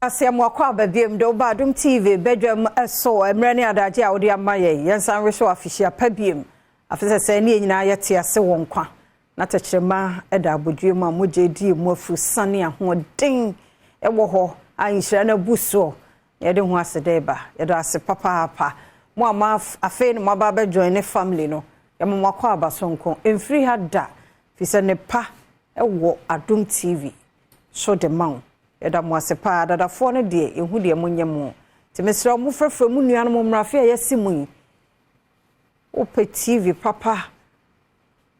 Ase mo akɔ aba biom de woba Adom TV badwam so mmerɛ ne adagye a wode ama yɛn. Yɛnsan rehwɛ wɔ afihyia pa biom. Afe sɛ sɛ ne yɛn nyinaa yɛte ase wɔ nkwa na tɛkyerɛma da abodwoe mu a mogya di mu afurusane ahoɔden wɔ hɔ a nhyira no abu soɔ na yɛde ho ase dɛ ba. Yɛda ase papaapa. Mo a ma afei no moaba abɛjoin ne family no, yɛma mo akɔ aba sonko. Mfiri ha da, firi sɛ ne pa wɔ Adom TV so de ma wo. Yɛda mo ase paa. Dadafoɔ no deɛ, yɛhu deɛ monyɛ mo. Nti mesrɛ wo, mofrɛfrɛ mo nuanom mmra afe a yɛasi mu yi. Wopɛ TV papa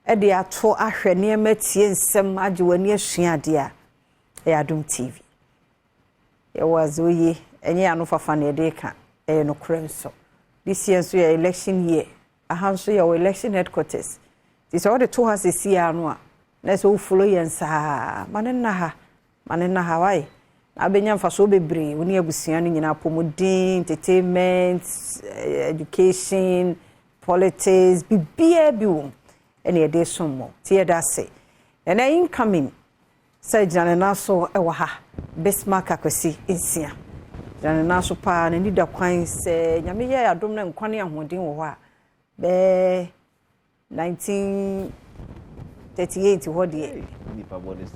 de ato ahwɛ nneɛma, tie nsɛm, agye w'ani asua adeɛ a, ɛyɛ Adom TV. Yɛwɔ adze oye, ɛnyɛ ano fafa na yɛde ka, ɛyɛ nokorɛ nso. This year nso yɛ election year. Aha nso yɛwɔ election headquarters. Nti sɛ wode to ha sɛsi ano a, na sɛ wofollow yɛn saa, ma ne nna ha, ma ne nna ha wae. Na abɛnya mfasoɔ bebree, wo ne abusua no nyinaa, apɔmuden, entertainment, education, politics, biribiara bi wɔ mu ɛna yɛde som mo. Nti yɛda ase. Ɛnɛ incoming sɛ gyina ne nan so wɔ ha, Bismarck Akwasi Nsia. Gyina ne nan so paa, n'ani da kwan sɛ Nyame yɛ adom na nkwa ne ahoɔden wɔ hɔ a, bɛɛ 1938 hɔ deɛ.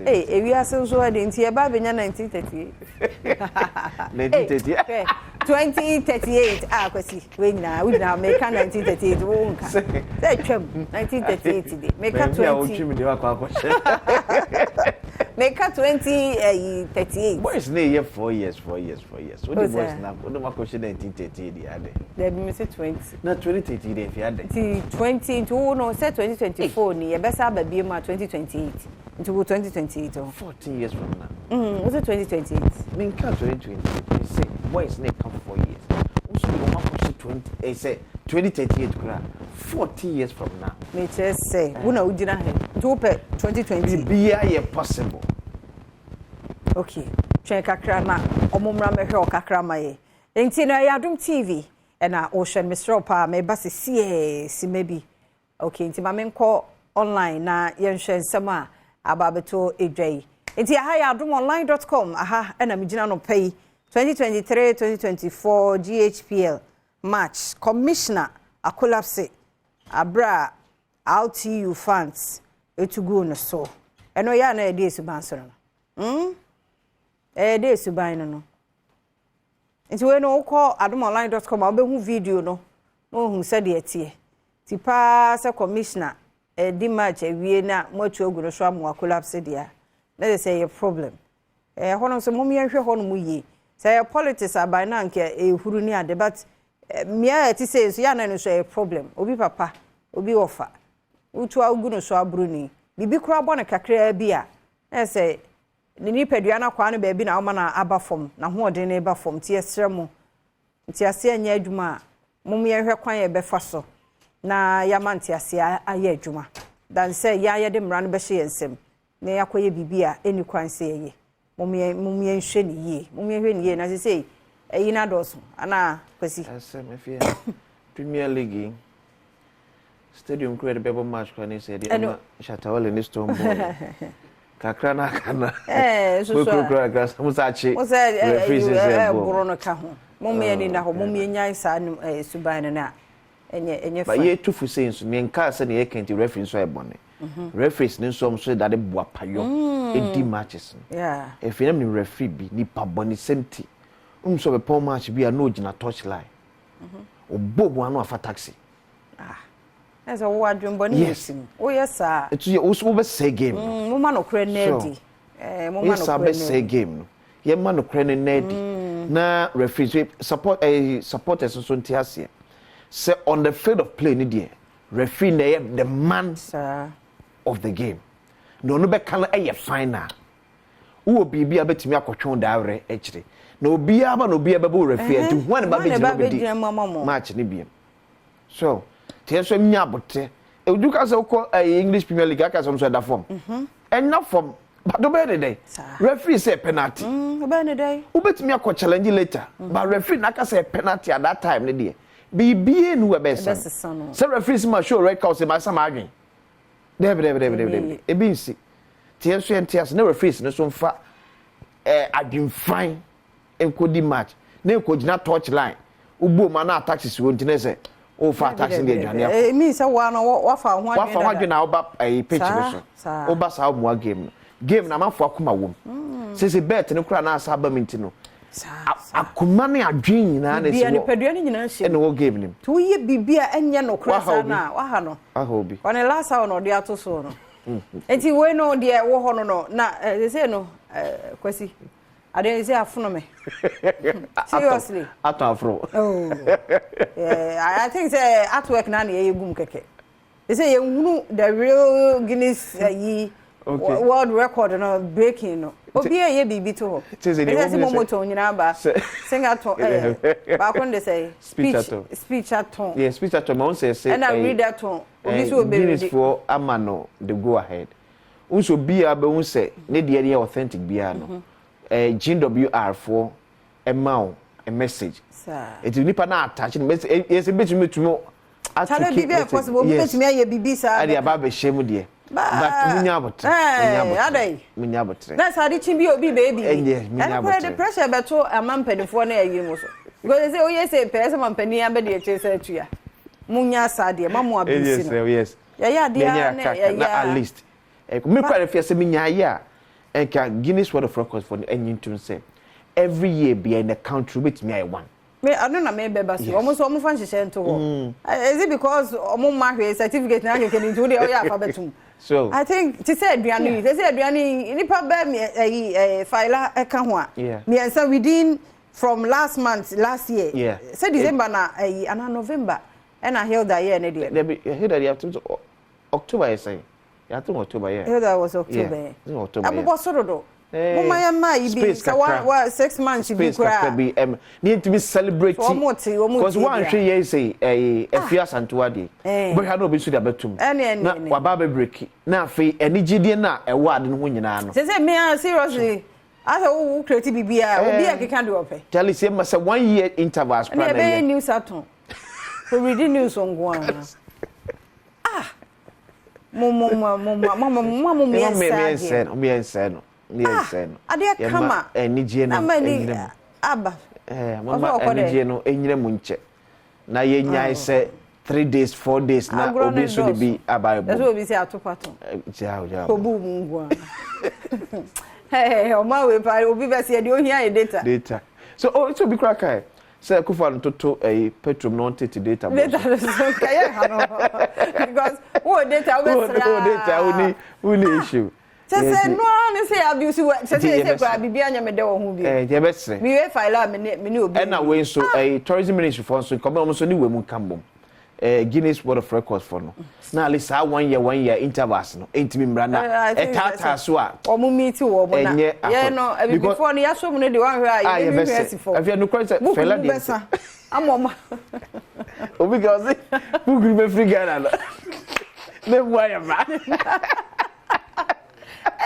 Ee, ewiase nso ɛde nti yɛba abɛnya 1938. 1938. 2038 a Kwasi, wei nyinaa wogyina meka 1938 wo nka sɛ atwam 1938 de meka 20 meka 2038. Boys ne yɛ 4 years, 4 years, 4 years. Wode boys na wode ma kɔhyɛ 1938 deɛ ade. Dabi, me sɛ 20. Na 2038 deɛ fi ade. Nti 20, nti wo no sɛ 2024 ni yɛbɛsa aba bie mu a 2028, nti wo 2028 hɔ. 14 years from now. Wo sɛ 2028. Menka 2028, me sɛ boys ne ka 4 years. Wo so de wɔn akɔhyɛ 20 sɛ 2038 koraa, 14 years from now. Mekyerɛ sɛ wo na wogyina ha, nti wopɛ 2020. Biribiara yɛ possible. Okay, twɛn kakra na ɔmo mmra mɛhwɛ wɔ kakra ma yɛ. Nti na ɛyɛ Adom TV ɛna wohwɛ no. Mesrɛ wo paa, meba sesiɛ sima bi. Okay, nti ma menkɔ online na yɛnhwɛ nsɛm a aba abɛtɔ edwa yi. Nti aha yɛ adomonline.com, aha ɛna megyina no pɛ yi. 2023 2024 GHPL match, commissioner acollapse abere a RTU fans etu gu no so. Ɛno yɛ a na yɛde esuban so no. Ɛyɛ de esuban no. Nti wei no, wokɔ adomonline.com a, wobɛhu video no na wohu sɛdeɛ ɛteɛ. Ti paa sɛ commissioner ɛdi match awie na moatu agu no so ama collapse deɛ a, na yɛ sɛ ɛyɛ problem. Ɛhɔ no nso mom yɛnhwɛ hɔ no mu yie. Sɛ ɛyɛ politics aban na anka ɛhuru ne ade, but mmea a ɛte sɛ nso yɛ anan no nso ɛyɛ problem. Obi papa, obi wɔfa, wotu agu no so aboro ni, biribi koraa bɔ no kakraa bi a, na yɛ sɛ ne nipadua no akwaa no baabi na woma no aba fam, n'ahoɔden no ba fam. Nti yɛsrɛ mo, nti aseɛ nyɛ adwuma a, mom yɛnhwɛ kwan yɛ bɛfa so na yɛama nteaseɛ ayɛ adwuma dan sɛ yɛa yɛde mmara no bɛhyɛ yɛn nsam na yɛakɔyɛ biribi a ɛni kwan sɛ yɛyɛ. Mom yɛnhwɛ ne yie, mom yɛnhwɛ ne yie. Na sesei ɛyi no adɔɔso anaa, Kwasi? Asɛm afie Premier League yi, stadium kura de bɛbɔ match kora ne sɛ de ama Shatawale ne Stonebwoy kakra na aka na soso kura kakra sɛ musa akye. Mo sɛ referee sɛ ɛboro no ka ho. Mom yɛni na hɔ, mom yɛnyae saa suban no na ɛnyɛ ba fa. Yɛtu fo sɛ nso ne nkaa sɛ ne yɛka nti referee nso ayɛ bɔne. Referees ne nso ɔmo so dade boa payɔ ɛdi matches no. Efi nam ne referee bi nipa bɔne sɛm ti nso ɔbɛpɔn match bi a na ogyina touch line, ɔbɔ mu ano afa taxi. Ah, ɛsɛ wo adwembɔne. Yɛ sim woyɛ saa. Etu yɛ woso wobɛsɛe game no. Moma nokorɛ no adi. Moma woyɛ saa nokorɛ no bɛsɛe adi. Game no, yɛma nokorɛ no nna adi na referee so support supporters nso nte aseɛ sɛ on the field of play ni deɛ, referee na ɛyɛ the man of the game na ɔno bɛka no ɛyɛ final. Wowɔ biribi a bɛtumi akɔtwe wo daawerɛ akyire na obiara ba na obiara bɛbɔ referee nti hwan ne ba Hwan na bɛgyina ba bɛdi bɛgyina mu ama mo? Match ne biem so tiɛ nso nya abotɛ edu ka sɛ wokɔ ɛyɛ English Premier League aka sɛ nso ɛda fam, ɛnya fam but wobɛyɛ ne dɛn? Referee sɛ penalty. Wobɛyɛ ne dɛn? Wobɛtumi akɔ challenge later, but referee n'aka sɛ penalty at that time ne deɛ, biribiara nu ɛbɛsa. Ɛbɛsesa no. Sɛ referee si ma show red card sɛ ma sa ma adwen, dɛbi dɛbi dɛbi dɛbi dɛbi, ebi nsi tiɛ nso yɛn ti ase na referees no so nfa adwemfan. Nkɔdi match na nkɔgyina touch line, wobu mu ana taxi wɔ nti ne sɛ wofa taxi de aduane akɔ. Emi sɛ wa no wafa ho adwene. Wafa ho adwene na woba ɛyi pitch no so, woba saa ɔmoa game no, game na amanfo akoma wɔ mu sese bet no kora na asa aba mu nti no akoma ne adwene nyinaa na esi wɔ nipadua no nyinaa hyɛ ɛna wɔ game nim. Nti woyɛ biribi a ɛnyɛ nokorɛ saa na waha no. Waha obi. Ɔne last hour na ɔde ato so no. Nti wei no deɛ ɛwɔ hɔ no na sese no, Kwasi adeɛ sɛ afono me seriously. Atɔ aforo. Oh yeah, I think sɛ artwork na na yɛyɛ gum kɛkɛ sɛ yɛnhunu the real Guinness ayi World Record no breaking no, obi a ɛyɛ biribi to hɔ ɛsɛ sɛ momoton nyinaa ba singaton, ɛɛ baako de sɛ speech speechathon. Yeah, speechathon ma n sɛ sɛ ɛna readathon, obi so obi. Guinness foɔ ama no the go ahead nso biara bɛhu sɛ ne deɛ yɛ authentic biara no, GWR foɔ ɛma wo a message, eti nipa na attach no message yɛ sɛ betumi betumi. Kyale, biribi a possible, obi betumi ayɛ biribi saa. Ɛde aba abɛhyɛ mu deɛ, but munya abotire, munya abotire, munya abotire. Na sɛ ade kyi bi obi bɛyɛ biribi ɛnyɛ munya ɛno koraa de abotire. Pressure bɛto ama mpanimfoɔ no ayi mu so because sɛ oyɛ sɛ pɛɛ sɛ ma mpanin abɛde akyire sɛ atua munya saa deɛ ma mo abisi no. Yɛyɛ adeɛ a na yɛyɛ na at least me kora fia sɛ menya ayɛ a, ɛnka Guinness World of Records for no ɛnyi ntom sɛ every year bia in the country wobɛtumi ayɛ one. Me ɔno na me bɛba so, wɔn nso wɔn fa nhyehyɛ nto hɔ. Is it because wɔn mma hwee certificate na akeke ne nti wo deɛ ɔyɛ afa bɛtum? So I think te sɛ aduane yi, te sɛ aduane yi, nipa bɛɛ ɛyi faila ɛka ho a mmiɛnsa within from last month, last year, sɛ December na ɛyi ana November ɛna Hilda yɛɛ ne deɛ. Dabi, Hilda deɛ atum sɛ October yɛ sɛn, yɛatum October yɛ. Hilda was October. Yeah, October. Ɛbobɔ so dodo, mo ma yɛ mmaa yi bi sɛ wa wa 6 months bi space kakra koraa bi ne yɛntumi celebrate. Wɔn te wɔn because tie wɔanhwɛ bia. Yɛn sɛ ɛyɛ Afia Asantewa deɛ, wobɛhwɛ na obi nso de abɛtum Ɛne, na ɛne. waba abɛbreak, na afei anigyedeɛ no a ɛwɔ ade no ho nyinaa no. Sɛ me seriously, asɛ wo create biribi a obi a keka deɛ ɔpɛ. Charlie, sɛ ma sɛ one year intervals ɛne koraa na ɛbɛyɛ ɛyɛ news atɔn, already news nko ara. Ah, mo mo mo mo mo mo mo mo mo mmiɛnsa adeɛ. No mmiɛnsa no, mmiɛnsa no. Adeɛ Yɛma kama. anigyeɛ no Na ma ani ɛnyina mu. Aba. Mama Ɔsɛ ɔkɔ dɛ. anigyeɛ no ɛnyina mu nkyɛ na yɛnyae sɛ 3 days, 4 days na Agorɔ obi no nso de dɔɔso. bi aba ɛsɛ ɛbom. Obi sɛ atopato. Gyaw gyaw. Obu mu nko ara, ɔma wei pa obi bɛ sɛ yɛde ohia yɛ data. Data so, oh, so obi kora kae sɛ Akufo Addo toto ɛyi petrol na ɔntete data bɔ. Data no so kɛyɛ ha no because wo data wobɛsra. Wo data woni issue. Kyɛ sɛ noa ne sɛ yɛ abuse wɔ kyɛ sɛ Nti yɛ sɛ kora yɛbɛsrɛ. biribi anyɛ me dɛ wɔ ho bi. Yɛbɛsrɛ. Mewie file a me ne obi. Ɛna wei nso, ɛyi tourism ministry fo nso nkɔmɔ, wɔn nso ne wei mu nka mbom Guinness World of Records fo no na ale saa one year, one year intervals no ntumi mmra na I think ɛtaataa so a ɔmo meet wɔ mo na ɛnyɛ yɛn no abibifoɔ no yɛaso mu no deɛ wɔahwɛ a a yɛbɛhwɛ yɛbɛsɛ asi fam. Afei nukuri sɛ book Fela mu deɛ bɛsa ama ɔmo. Obi ka ɔsi book no bɛfiri Ghana no ne mu ayɛ ma.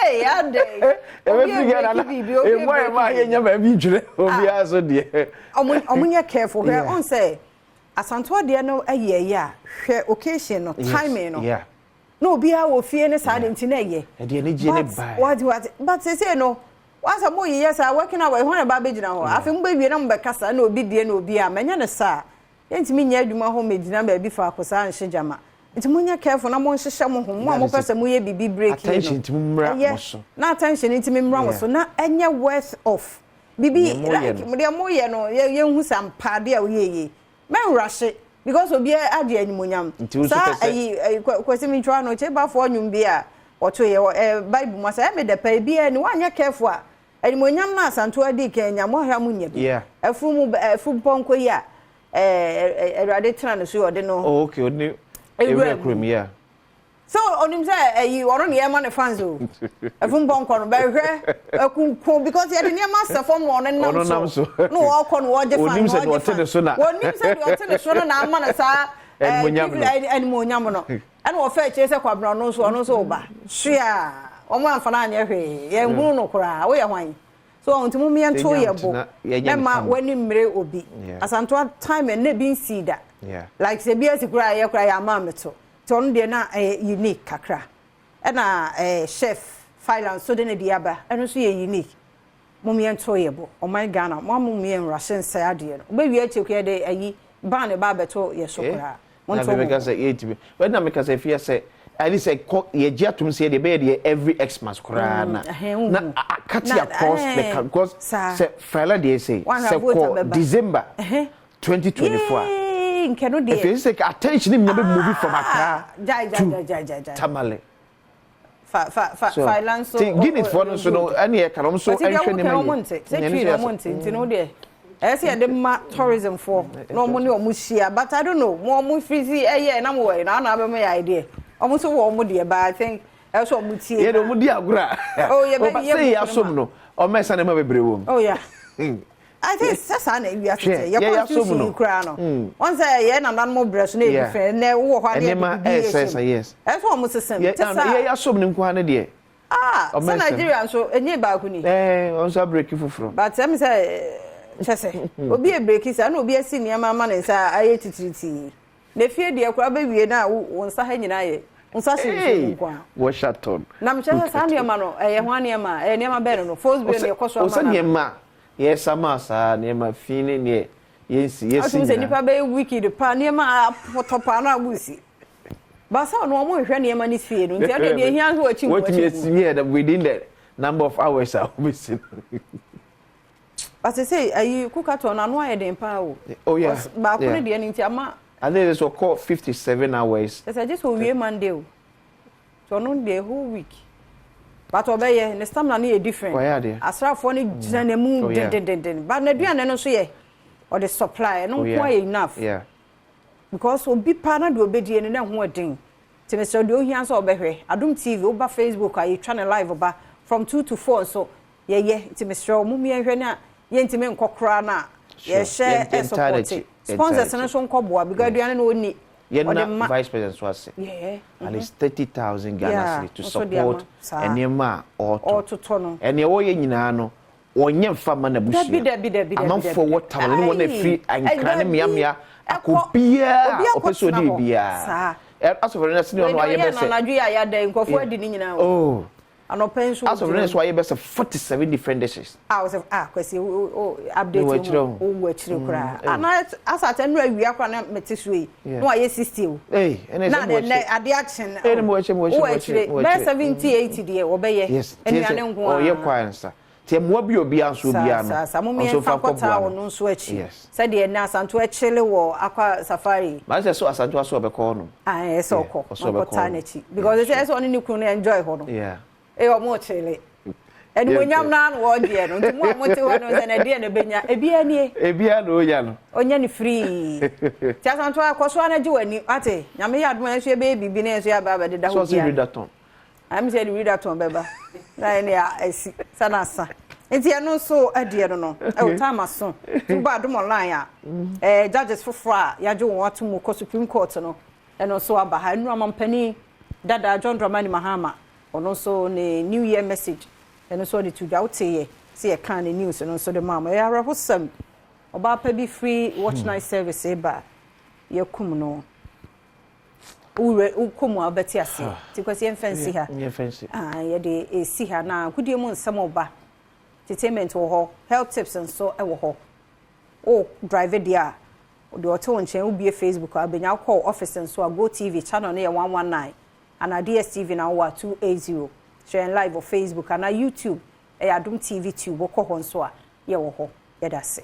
Ee, adɛ ɛbɛfiri Ghana no emu ayɛ ma, yɛnya baabi ntwerɛ obiara so deɛ. Ɔmo nyɛ careful hwɛ. Ɔn sɛ Asantewa deɛ no ɛyɛ ɛyɛ a hwɛ occasion no, timing no na obiara wɔ fie ne saa de nti na ɛyɛ. Ɛde anigye ne bae. Wate wate, but sese no wasa mo yiyɛ saa working hour ɛhɔn na ba abɛgyina hɔ, afei mo bɛwie na mo bɛkasa na obi die na obi a mɛnyɛ ne saa, yɛntumi nyɛ adwuma hɔ mɛgyina baabi faako saa nhyɛ gyama, nti mo nyɛ careful na mo nhyehyɛ mo ho, mo a mo pɛ sɛ mo yɛ biribi break yi no. Attention ntumi mmra ɛyɛ mo so. Na attention ntumi mmra mo so na ɛnyɛ worth of bibi. Deɛ moyɛ like no. Deɛ moyɛ no, yɛnhu sɛ ampa adeɛ a woyɛ yie, mɛnwurahye because obi agye animonyam. Nti wo nso saa pɛ sɛ- ayi ayi Kwasi mi ntwa no kyerɛbafoɔ nnwom bi a wɔto yɛ wɔ Bible mu asɛ ɛmi dɛpɛ ebi ɛni wanyɛ careful a animonyam na Asantewa di kan nya mo ahwɛ mo nya bi. Ɛfuru mu ɛfuru pɔnkɔ yi a ɛɛ Awurade tena ne so yɛ ɔde no. Oh, okay, ɔne Ewura ewura mu. kurom, yeah. Sɛ onim sɛ ɛyi ɔno ne yɛma ne fans o, ɛfum pɔnkɔ no bɛhwɛ ɛkunkum because yɛde nneɛma asɛ fam na ɔno Ɔno nam nam so so. na ɔkɔ na ɔgye fan. Onim Na sɛ deɛ ɔgye ɔte fan ne so na- onim sɛ deɛ ɔte ne so no na ama no saa Animuonyam no. animuonyam no, ɛna ɔfɛ akyire sɛ Kwabena ɔno nso ɔba sua wɔn amfa no anyɛ hwee, yɛn hunu no koraa, woyɛ hwan so ɔn nti mo yɛn to yɛ bo Yɛnya yɛnyɛ ne mɛma kama. w'ani mmere obi. Asantewa time ɛnna bi nsi da like sɛ bi asi koraa yɛ koraa yɛ ama ameto nti ɔno deɛ na ɛyɛ unique kakra, ɛna chef Faila nso de ne de aba, ɛno nso yɛ unique. Mom yɛnto yɛ bo. Ɔman Ghana, mo a mom yɛn nrahye nsɛe adeɛ no. Wobɛwie akyire koraa yɛde ayi ban ba abɛto yɛ so koraa. Na Monto afei mo meka bo. sɛ yɛntumi. Wɛn na meka sɛ afia sɛ at least ɛkɔ yɛgye atom sɛ yɛde ɛbɛyɛ deɛ every Xmas koraa na Ɛhɛn, wohu. Na cut Na, across the ɛhɛn, country because saa. sɛ Faila deɛ sɛ Woahwɛ sɛ a vote kɔ abɛba. December 2024 a Yee, nkɛ no deɛ. Afei sɛ attention nyinaa bɛ move from Accra Gyae, gyae, to gyae, gyae, gyae, gyae. Tamale. Fa, fa, fa, So, Faila nso. ti Guinness foɔ no nso no ɛne yɛ ka no nso But deɛ ɛnhwɛ woka nneɛma ɔmo yie. nte sɛ Ɛno twi nso na yɛ ɔmo asɛm. nte, nti no deɛ ɛyɛ sɛ yɛde ma tourism foɔ na ɔmo ne ɔmo hyia, but I don't know, mo ɔmo firi si ɛyɛ na mo wɔ yi na ana abɛmo yɛ idea, ɔmo nso wɔ ɔmo deɛ, but I think ɛyɛ sɛ ɔmo tie. Yɛ de ɔmo di agorɔ a Oh, yɛ bɛ- ɔba yɛ sɛ bu yɛ asom no ɔmo ɛsa nneɛma bebree wɔ mu. Oh yeah. I think sɛ saa na ewi ase Hwɛ, tɛ yɛ yɛ yɛ asom constitution no. yi koraa no, wɔn sɛ yɛ nananom brɛ so na ebi fɛ nɛ wowɔ hɔ adeɛ Nneɛma bi ɛsɛ yɛ sɛ, yes. ɛsɛ ɔmo sesɛm Yɛ te saa. yɛ asom no nko ara ne deɛ. Ah, Ɔmo sɛ ɛsɛm. Nigeria nso enye baako ni. Ɛɛ, ɔno nso abiriki foforɔ. But ɛmi sɛ kyɛ sɛ obi ebireki sa na obi esi nneɛma ama ne nsa ayɛ titiritii na efie deɛ koraa bɛwie na wo nsa ha nyinaa yɛ wo nsa hyɛ nsuo mu nko a. Wɔhyɛ Na mekyerɛ sɛ saa nneɛma no ɛyɛ ho nneɛma, ɛyɛ nneɛma bɛn no Fosbury na ɛkɔ so ama ɔsɛ na nneɛma yɛsa ma saa nneɛma fi ne neɛ yɛnsi yɛsi atum sɛ nyinaa. nipa bɛyɛ wicked paa, nneɛma apɔtɔ paa na abusi basa ɔno ɔmo nhwɛ nneɛma ne fie no, nti ɛde deɛ ehia nso wɔkyi Wɔtumi wɔkyi esi yɛ dɛ within the number of hours a wɔbɛsi no. Basa sɛ ayi kukatɔ no ano ayɛ den paa o. Oh yeah. Baako no deɛ no nti ama. I think it's ɔkɔ 57 hours. Ɛsɛ gye sɛ owie Monday o, nti ɔno deɛ whole week, but ɔbɛyɛ ne stamina no yɛ different. Ɔyɛ adeɛ. Asraafoɔ no gyina n'amu dendendenden, but n'aduane no nso yɛ ɔde supply ɛno nko ayɛ enough because obi paa na deɛ obɛdie no na ɛho ɛden, nti mesrɛ deɛ ohia nso ɔbɛhwɛ Adom TV. Woba Facebook a, yɛtwa ne live ba from 2 to 4 nso yɛyɛ, nti mesrɛ wo mom yɛnhwɛ no a yɛntumi nkɔ koraa no a yɛhyɛ Yɛn- yɛntaa ɛsupport n'akyi. Yɛntaa sponsors no n'akyi. nso nkɔboa because aduane no ɔnni ɔde Yɛn ma. Vice president so ase at least 30,000 Ghana cedis to nso de ama. support Saa. nneɛma a ɔretɔ. Ɔretotɔ no. Ɛnea wɔyɛ nyinaa no, wɔnyɛ nfa ma n'abusua. Dabi, dabi, dabi, dabi, Amanfoɔ dabi. wɔ Tamale ne wɔn afiri Ayi, Ankara ne dabi. mmeammea akɔ biara Obi ɔpɛ sɛ akɔtena ɔde hɔ. biara. Saa. Asɔfo no sɛ ɔno Wei ayɛ deɛ bɛ ɔyɛ sɛ no anadwo yi a yɛada yi, nkurɔfoɔ adi ne nyinaa o. Oh. Anɔpɛ nso Asɔfo no ogyina nso ayɛ bɛ sɛ 47 different dishes. A wɔsɛ, ah, Kwasi, o update Wɔ akyire ho ho. o, wɔ akyire koraa ana asate nnura awia koraa na mete so yi na wayɛ 60 o. Ee, ɛna na ɛsɛ mo nɛ akyire. ade akye no. Ɛna mo akyire, mo akyire, wɔ mo akyire akyire, mo bɛyɛ akyire. 70, 80 deɛ wɔbɛyɛ. Yes. Anuane nko ara. Ɔyɛ kwan nsa tí mmoa bi obiara nso obiara no saa saa mo ɔnso mmiɛnsa fa nkɔtaa nkɔboa wɔn no. nso akyi sɛdeɛ nɛ Asanto akyele wɔ akɔ safari. Maa sɛ so Asanto aso ɔbɛkɔ hɔ nom. Ah, ɛsɛ ɔkɔ ɔsɛ ɔbɛkɔ ɔkɔtaa hɔ. n'akyi because ɛsɛ ɔne ne kunu no enjoy hɔ no. Ɛyɛ ɔmo kyele animonyam naa na wɔgyeɛ no, nti mo a mote hɔ no sɛ na ɛdeɛ na ɛbɛnya ebiara nie. Ebiara na onya no. Ɔnya ne free, nti Asanto akɔ so anagye w'ani ate. Nyame yɛ adom a nso yɛbɛyɛ biribi na yɛn nso yɛaba abɛdeda So hɔ ɔsɛ biara. Readathon. Ɛm sɛ yɛde readathon bɛba na ɛne a asi sɛ na asa, nti ɛno nso ɛdeɛ no ɛwɔ time aso, nti woba Adom Online a, judges foforɔ a yɛagye wɔn ato mu kɔ Supreme Court no, ɛno nso aba ha. Nnura mampanin dada John Dramani Mahama, ɔno nso ne new year message ɛno nso ɔde to dwa. Woteyɛ sɛ yɛka ne news no nso de maa mo. Ɛyɛ awerɛhosɛm, ɔbaa pa bi firi Watch Night Service ba a yɛkum no. Wowura wokɔ mu a wobɛte aseɛ, nti Kwasi yɛmfa nsi ha. Yɛmfa nsi. Ah, yɛde esi ha na agodie mu nsɛm ɔba, entertainment wɔ hɔ, health tips nso wɔ hɔ. O drive deɛ a deɛ ɔte wo nkyɛn, wobie Facebook a wobɛnya. Wokɔ office nso a, Go TV channel no yɛ 119 anaa DSTV na wowɔ a 280. Hwɛ yɛn live wɔ Facebook anaa YouTube, ɛyɛ Adom TV Tube. Wokɔ hɔ nso a yɛwɔ hɔ. Yɛda ase.